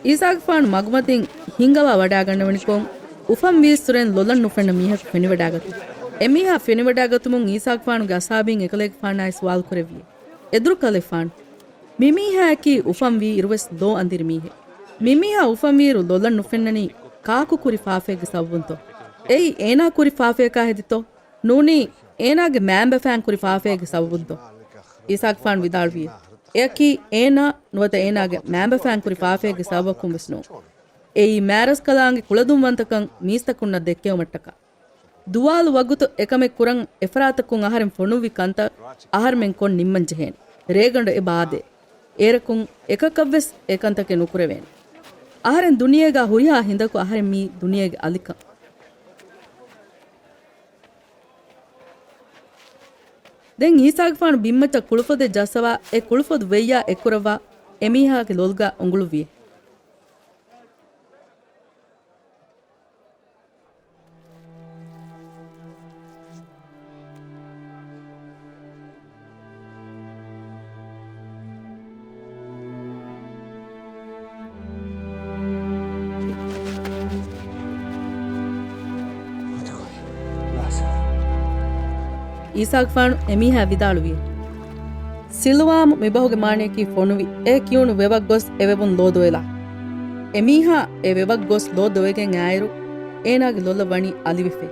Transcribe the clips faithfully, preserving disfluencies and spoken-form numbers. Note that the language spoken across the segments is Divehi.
އީސާގެފާނު މަގުމަތިން ހިނގަވާ ވަޑާގަންނަވަނިކޮށް، އުފަންވީއްސުރެން ލޮލަށް ނުފެންނަ މީހަކު ފެނިވަޑާގަތުން. އެމީހާ ފެނިވަޑާގަތުމުން އީސާގެފާނުގެ އަސާބީން އެކަލޭގެފާނާއި ސުވާލު ކުރެއްވި. އެދުރުކަލޭގެފާނު، މިމީހާއަކީ އުފަންވީ އިރުވެސް ލޯ އަނދިރި މީހެއް. މިމީހާ އުފަންވީއިރު ލޮލަށް ނުފެންނަނީ ކާކު ކުރި ފާފައެއްގެ ސަބަބުންތޯ؟ އެއީ އޭނާ ކުރި ފާފަޔަކާ ހެދިތޯ؟ ނޫނީ އޭނާގެ މައިންބަފައިން ކުރި ފާފައެއްގެ ސަބަބުންތޯ؟ އީސާގެފާނު ވިދާޅުވިއެވެ. އެއަކީ އޭނާ ނުވަތަ އޭނާގެ މައިންބަފައިން ކުރި ފާފައެއްގެ ސަބަބަކުން ވެސް ނޫން. އެއީ މާރަސްކަލާނގެ ކުޅަދުންވަންތަކަން މީސްތަކުންނަށް ދެއްކެވުމަށްޓަކާ. ދުވާލު ވަގުތު އެކަމެއް ކުރަން އެފަރާތަކުން އަހަރެން ފޮނުއްވި ކަންތައް އަހަރުމެން ކޮށް ނިންމަން ޖެހޭނެ. ރޭގަނޑު އެބަ އާދޭ. އޭރަކުން އެކަކަށްވެސް އެކަންތަކެއް ނުކުރެވޭނެ. އަހަރެން ދުނިޔޭގަ ހުރިހާ ހިނދަކު އަހަރެން މީ ދުނިޔޭގެ އަލިކަން. ދެން އީސާގެފާނު ބިންމައްޗަށް ކުޅުފޮދެއް ޖައްސަވާ، އެ ކުޅުފޮދު ވެއްޔާ އެއްކުރައްވާ، އެމީހާގެ ލޮލުގަ އުނގުޅުއްވިއެވެ. އީސާގެފާނު އެމީހާ ވިދާޅުވި، ސިލުވާމު މިބަހުގެ މާނަޔަކީ ފޮނުވި. އޭ ކިޔުނު ވެވަށް ގޮސް އެ ވެވުން ލޯ ދޮވެލާ. އެމީހާ އެ ވެވަށް ގޮސް ލޯ ދޮވެގެން އާއިރު، އޭނާގެ ލޮލަށް ވަނީ އަލިވެފަ.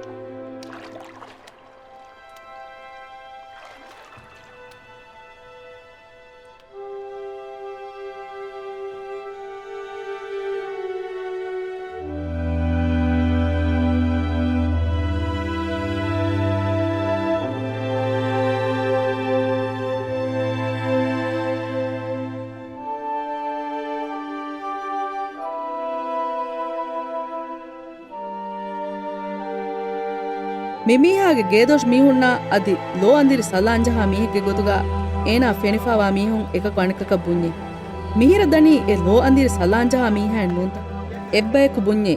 މިމީހާގެ ގޭދޮށް މީހުންނާ އަދި ލޯ އަނދިރި ސަލާން ޖަހާ މީހެއްގެ ގޮތުގަ އޭނާ ފެނިފަވާ މީހުން އެކަކު އަނެކަކަށް ބުންޏޭ. މިހިރަ ދަނީ އެ ލޯ އަނދިރި ސަލާން ޖަހާ މީހާއެއް ނޫންތަ؟ އެއްބަޔަކު ބުންޏޭ،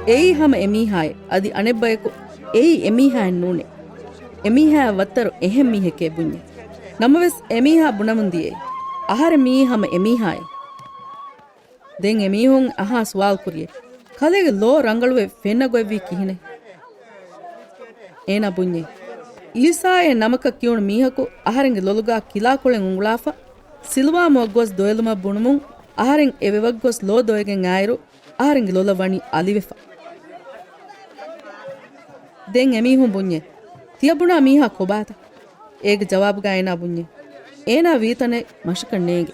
އެއީ ހަމަ އެމީހާއޭ. އަދި އަނެއްބަޔަކު، އެއީ އެމީހާއެއް ނޫނޭ. އެމީހާއަށް ވައްތަރު އެހެން މީހެކޭ ބުންޏޭ. ނަމަވެސް އެމީހާ ބުނަމުން ދިޔައީ، އަހަރެން މިއީ ހަމަ އެމީހާއޭ. ދެން އެމީހުން އަހާ ސުވާލު ކުރިޔޭ، ކަލޭގެ ލޯ ރަނގަޅުވެ ފެންނަ ގޮތްވީ ކިހިނެއް؟ އޭނާ ބުންޏޭ، އީސާއޭ ނަމަކަށް ކިޔުނު މީހަކު އަހަރެންގެ ލޮލުގަ ކިލާކޮޅެއް އުނގުޅާފަ، ސިލުވާމުއަށް ގޮސް ދޮވެލުމަށް ބުނުމުން، އަހަރެން އެ ވެވަށް ގޮސް ލޯ ދޮވެގެން އާއިރު، އަހަރެންގެ ލޮލަށް ވަނީ އަލިވެފަ. ދެން އެމީހުން ބުންޏޭ، ތިޔަބުނާ މީހާ ކޮބާތަ؟ އޭގެ ޖަވާބުގަ އޭނާ ބުންޏޭ، އޭނާ ވީތަނެއް މަށަކަށް ނޭނގެ.